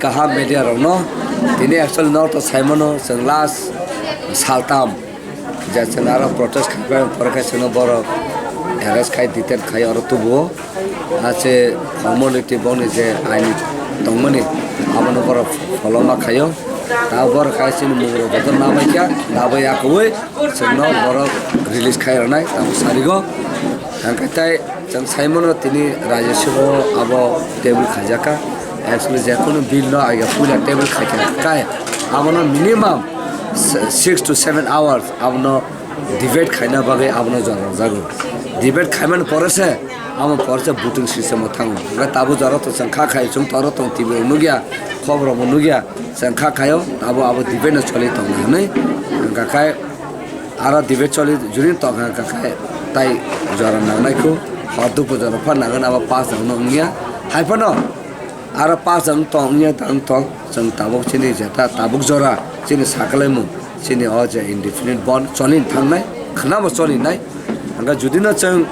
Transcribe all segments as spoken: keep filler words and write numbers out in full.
Kaham media rokno. Tini actually norok to saimano, chwng last saltam je chwng aro protest khai pore khe chwngno borok arrest khai, detain khai oro tubuo. Ache formality boni je aini tongmani abono borok follow ma khaio. Ta borok hai chini mungrok joto nabaikha, nabai akwui chwngno borok release khai rwnai tamo sarigo. Hwnkhe tai chwng saimano tini Rajya Sabha o abo table khaijakha. Actually je kunu bill no age puila table khaikha kai abono minimum six to seven hours abono debate khaina bagwi abono jora rwjago. Debate khaimani pore se amo pore se voting system o thango. Hwnkhe tabuk jora to chwng kha khai chwng toro tong T V o nukya, khobor bo nukya, chwng kha khaio abo abo debate no choli tongna hwnwi. Hwnkha khai aro debate choli juri tongkha hwnkha khai tai jora nangnai kho hor dukhu jora pha nangani abo pass rok no wngya. Hai phano aro pass wng tong wngya tang tong chwng tabuk chini jeta tabuk jora chini sakalaimung chini o je indefinite bond choli thangnai khwnabo choli nai. Hwnkhe judino chwng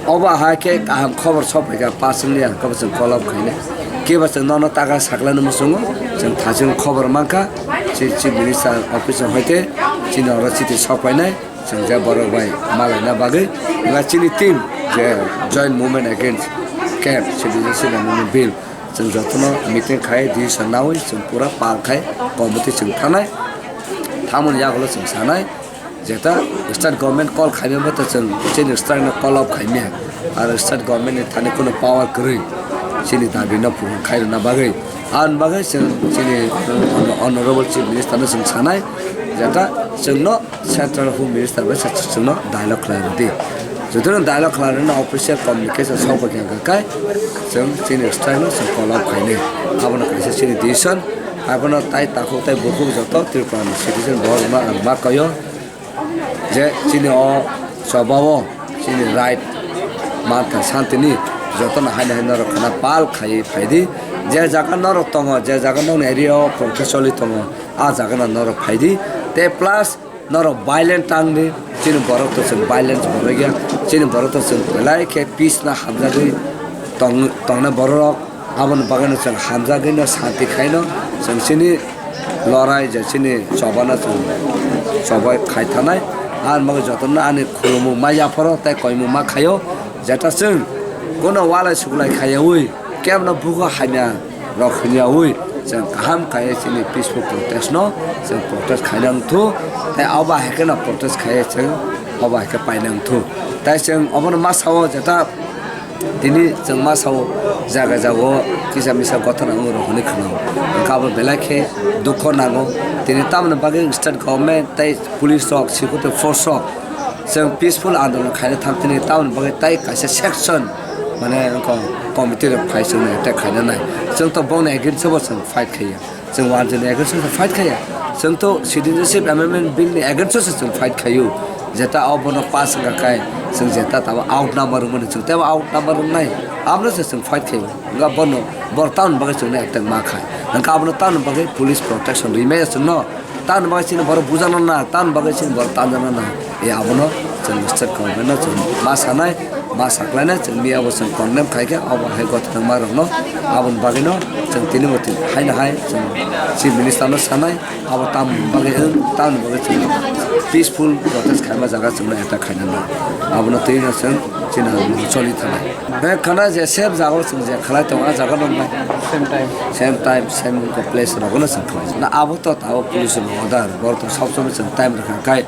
obo hai khe kaham khobor sok phaikha pass wngya hwnkhe bo chwng call up khainai. Kebo chwng nono taka sakalaino muchungo chwng thaching khobor mankha chi chief minister office o hoite chini oro chiti sok painai. Chwng je borok bai malaina bagwi wngkha chini team je Joint Movement Against Camp Citizenship Amendment Bill chwng jotono meeting khai decision naui chwng pura pal khai committee chwng thanai. Thamoni yagulo chwng sanai jeta state government call khaimya bai to chwng chini strike no call off khaimya. Aro state government ni thani kuno power kwrwi chini dabi no purun khai rwna bagwi. Aboni bagwi chwng chini honorable chief minister no chwng sanai jeta chwngno central home minister bai se chwngno dialogue khlai rwdi. Jotono dialogue khlai rwna official communication sok bai khe hwnkha kai chwng chini strike no chwng call off khainai. Abono kaisa chini decision. Abono tai takhuk tai bukhuk joto Tripura ni citizen borok no ang ma kaio. Je chini o choba o chini right mantha santini jotono haino hai norok khna pal khai phaidi. Je jaga norok tongo, je jaga nokni area o protest choli tongo, a jaga no norok phaidi. Tei plus norok violent tangdi, chini borok to chwng violence borok ya, chini borok to chwng belai khe peace no hamjagwi tong tongna borok. Aboni bagwino chwng hamjagwino santi khaino chwng chini lorai je chini chobano chwng chobai khai thanai. Aboni bagwi jotono ani khulumung ma yapharo tei koimung ma khaio, jeta chwng kono walai suklai khaiyaui kebno bugo hamya rok hwnyaui chwng kaham kaiwi chini peaceful protest no chwng protest khaina wngthu tei abo hai kheno protest khaiwi chwng abo hai khe paina wngthu. Tai chwng obono ma sao jeta Tini chwng ma sao jaga jaga o kisa misa gothana wng rok hwnwi khwnao. Hwnkhe abo belai khe dukho nango. Tini tamoni bagwi state government tei police rok, security force rok chwng peaceful andolon khaina thang tini tamoni bagwi tai kaisa section mane wngkha committee rok phai chwngno attack khaina nai. Chwng to bongni against o bo chwng fight khaiya. Chwng wanjwkni against o fight khaiya. Chwng to Citizenship Amendment Bill ni against o se chwng fight khaio. Jeta o bono pass wngkha khai chwng jeta tabo out number wngmani chwng tebo out number wngnai. Abono se chwng fight khaio. Wngkha bono bor town bagwi chwngno attack ma khai. Hwnkha abono town bagwi police protection rwmaya chwngno. Town bagwi chini borok bujana na, town bagwi chini borok tanjana na. E abono chwng state government no chwng ma sanai. Ma saklaina chwng miya bo chwng condemn khaikha, abo hai gototwma rokno. Aboni bagwino chwng tini bo tini haino hai chwng chief minister no sanai, abo tamoni bagwi wng, tamoni bagwi chwng peaceful protest khaima jaga chwngno attack khaina nang. Abono twino chwng chini choli thanai. Hwnkhe khana je safe jaga o chwng je khlai tongo, a jaga no nai. Same time. Same time, same place rogono chwng khlai. Na abo to abo police ni order, borok to sob somoi chwng time rwkha khai.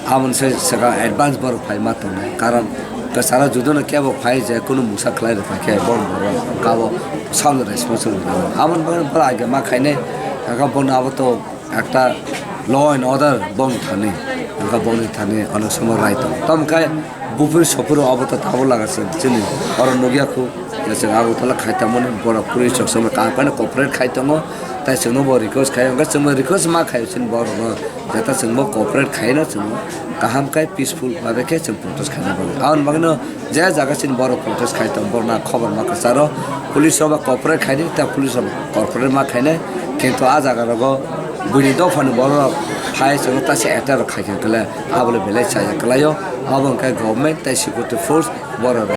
Aboni se saka advance borok phai ma tongnai, karon kwcharo judono kebo phai je kunu mungsa khlai rwphai khe borok borok kabo saboni responsible rwnai. Aboni bagwi borok age ma khainai, aka bono abo to ekta law and order bong thani, aka bongni thani onek somo rai tongo. Tamo khe buphuru sophuru abo to tabuk laga se chini oro nukya khu, je chwng Agartala khai tongmani borok police rok somo kaham khe cooperate khai tongo, tai chwngno bo request khai, hwnkhe chwngno request ma khai chini borokno. Jeta chwngbo cooperate khaino chwngbo kaham khe peaceful bhabe khe chwng protest khaina bagwi. Aboni bagwino je jaga chini borok protest khai tong borokno khobor ma kwcharo police rok ba cooperate khaidi ta police rok cooperate ma khainai. Kintu a jaga rogo buini dophani borok rok phai chwngno taisa attack rok khaikha kle abole belai chaya kwlaio. Abo hwnkhe government tei security force borok